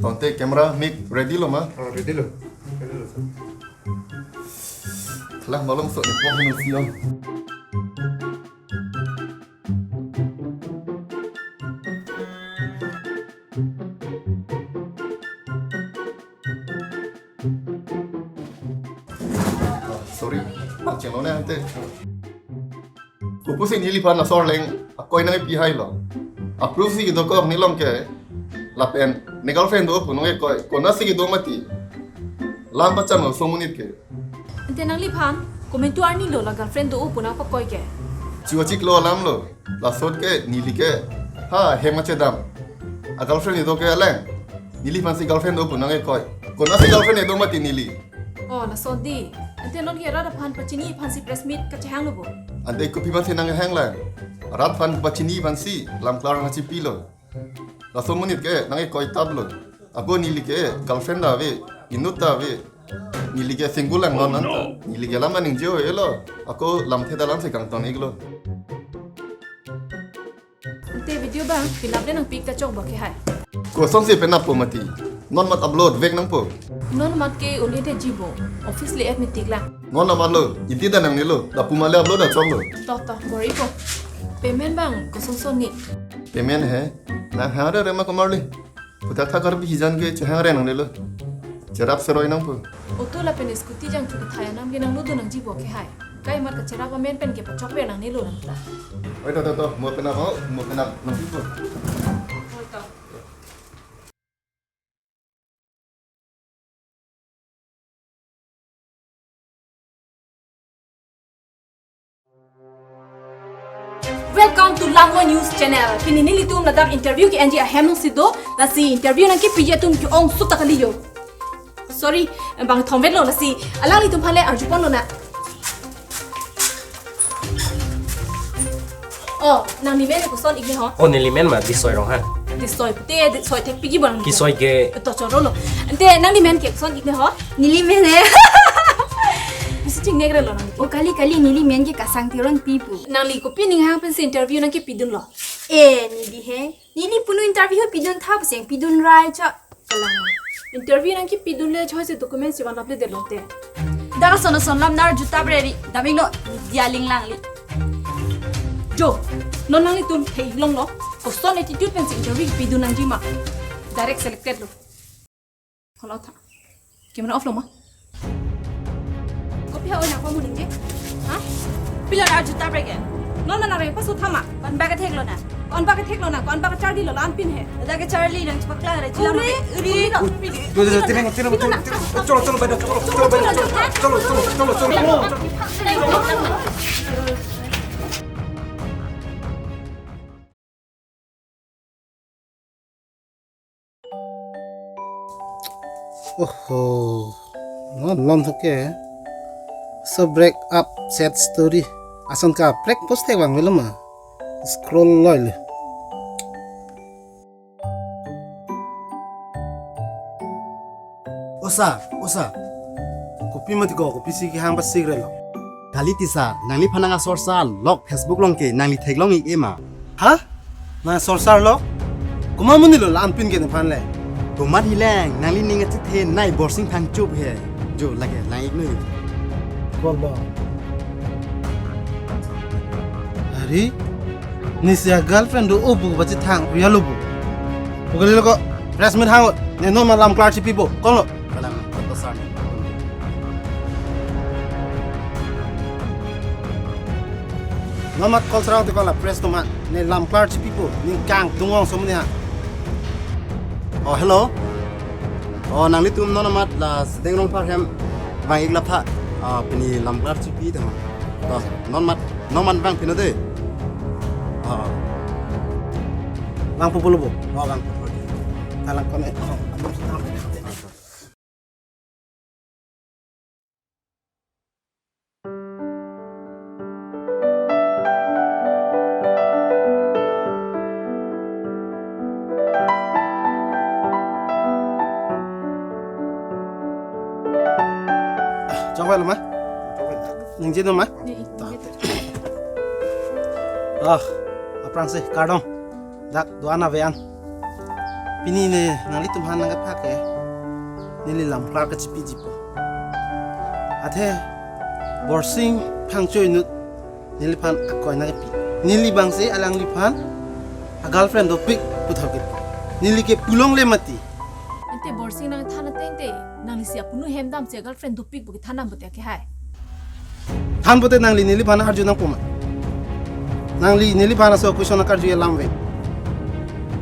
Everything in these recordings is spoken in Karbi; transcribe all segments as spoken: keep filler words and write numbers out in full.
Tangte camera mic ready lo ma? Oh, ready lo. Ready lo, sir. Lah, malom so ni pok ni siang. Sorry, chenglo ne ante. Kopusi neliphan laso arleng akoi nangpi hai lo. Approve si kedo kok nelong ke. Lapen ne girlfriend do pu nangkekoi. Konatsi kedo mati. Lam pachan lo so monit ke. Ante nangliphan komantu arni lo la girlfriend do pu nangpakoi ke. Chiwa chiklo alam lo. Laso ahut ke neli ke ha hem kachedam a girlfriend kedo ke aleng. Neliphan si girlfriend do pu nangkekoi. Konatsi girlfriend kedo mati neli. Oh, laso dei. Ante non ke rat aphan pachini aphan si press meet kachehang lo bo. Ante kopi aphan si nanghang la. Rat aphan pachini aphan si lam klar nangchipi lo. Laso monit ke nangkekoi tap lo. Ako neli ke girlfriend ta ave, inut ta ave. Neli ke single lang non anta. Neli ke lam aning jo elo. Ako lamthe ta lam si kangton iklo. Ante video abang penap le nangpi kachok ba ke hai. Kosonsi penap po mati. Non mat upload vek nangpo. Non mat ke un-e theji bo. Office le-et meeting lang. Non amat lo, inti ta nangnelo. Lapu ma le upload ta choklo. To, to, bor-ipo. Payment abang kosonson ni? Payment he. Nang hare re ma komarli. Puthak thak Karbi hijan ke chehang re nangnelo. Cherap seroi nangpo. Auto lapen scooty jangthu kethai anam ke nanglo do nangji bo ke hai. Kai mat kacherap amen pen ke pachok ver nangnelo nang ta. Oi, to, to, to, mo penap ho, mo penap nangpipo. Oi, to. Welcome to Lamlo News Channel. Pini nelitum ladak interview ke-enji ahem along si do, lasi interview nangkepiji atum ke-ong suta kali jo. Sorry, bang thomvet lo lasi. Alanglitum aphan le arjupon lonang. Oh, nangli men koson ikni ho? Oh, neli men ma Disoi Ronghang. Disoi pute, Disoi thek piji bang. Kisoi ke. To choro lo. Ante nangli men ke koson ikni ho? Neli men he. Bisi chingnek re lo nang. Oh, kali kali neli men ke Kasang Teronpi pu. Nangli kopi aning hang pensi interview nangkepidun lo? Eh, neli he. Neli punu interview pidun tha puseng pidun rai cha. Kalang. Interview nangkepidun le choi si document si van laple detlo te. Dak ason ason lam nar juta breri. Daming no dia ling lang li. Jo, non nanglitum thei long lo. Koson attitude pensi interview pidun nangji ma. Direct selected lo. Hello tha. Camera off lo ma? Kopi ha oi nangpamu ningje? Ha? Pilo nar juta brek ke? Non ma nang rengpaso tha ma? Ko-an ba kethek lonang? Ko-an ba kethek lonang? Ko-an ba kacharli lo la-an pin he? Dak kacharli nang chepaklang re, chila ma. Uri, uri. Uri, uri. Cholo, cholo, cholo, cholo, cholo, cholo, cholo, cholo, cholo. Oho, non non hoke. So break up sad story. Ason kaprek post thek vang velo ma. Scroll loi le. O sir, o sir. Kopi mati ko, kopisi kehang pasik re lo. Kali ti sir, nangliphan nang asor sir lok Facebook along ke nangli theklong ik-e ma? Ha? Nang asor sir lok? Komat amonit lo la-an pin ke nephan le? Komat hileng, nangli ning achethe nai Borsing Phangchup he. Jo lake lang ik noi. Bol bol. Hari, nisi a girlfriend do o pu ba chethang ria lo bu. Pu kali lo ko, press meet hang, ne non ma lam klar chipipo, kong lo. Kalang, kato sir ne. Non mat call serang te ko la press atum ma, ne lam klar chipipo, ning kangtung ong so mene ha. Oh, hello. Oh, nanglitum non mat la Sedeng Rongphar hem vang ik lap tha. Ah, pini lam klar chipi tema. To, non mat, non mat vang pino de. Ah. Vangpo pulo bo. Oh, vangpo. Kalang kone. Chongvai lo ma? Ningje no ma? Ni, ni. Ah. Aphrangsi kardom. Dak do-an ave an. Pini ne nanglitum aphan nangkepha ke neli lam klar kachipiji po. Athe Borsing Phangcho inut neliphan akoi nangkepi. Neli abangsi alangliphan a girlfriend dopik puthot ke. Neli ke pulongle mati. Ante Borsing nangthan ateng te, nangli si apunu hem damsi a girlfriend dopik pu kethan dam pute ke hai. Than pute nangli neliphan arju nangpo ma? Nangli neliphan laso question akarju alam ave.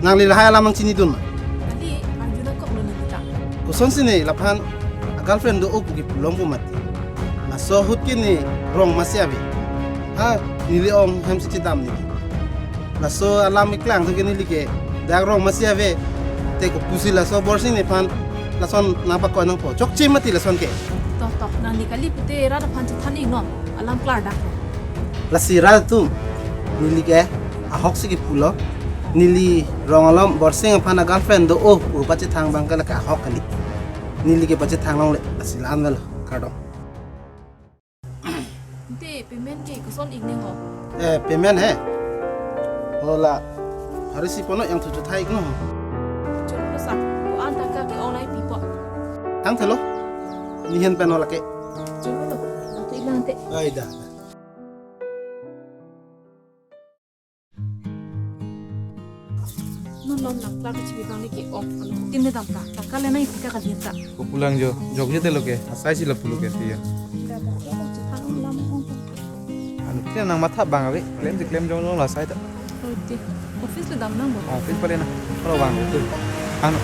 Nangli lahai alam nangchinidun ma? Kali, arju nangkoklo neli ta. Kosonsi ne laphan a girlfriend do-o pu kepulong po mati. Laso ahut ke ne rong masi ave. Ha, neli ong hem si chedam neli. Laso alam iklang atum ke neli ke dak rong masi ave. Te kopusi laso Borsing nephan lason nangpakoi nangpo. Chokche mati lason ke. To, to, nangli kali pute rat aphan chethan iknon. Alam klardak lo. Lasi rat atum, neli ke ahok si kepulo. Neli rong alom Borsing aphan a girlfriend do-o pu pachethang abang ke lake ahok kali. Neli ke pachethang longle, lasi la-an avelo, kardom. Ante payment ke koson ikne ho? Eh, payment he? Hola. Hari si pono yang tujuh thai ikno ho. Cholo sa, ko-an ta ke online pipo. Thangthelo. Nihen pen hola ke. Cholo, atu ilang te. Ai da. Non non lang klar kachibi abang neli ke-ong. Alo, tin ne dam ta. Ta kale nai pika kalian ta. Ko pulang jo. Jok je te lo ke. Asai si lapu lo ke tiya. Anu, kena nang matha abang ave. Klem si klem jongjong la asai ta. Oi, ti. Office le dam nang bo. Office pale na. Kalau abang tu. Anu.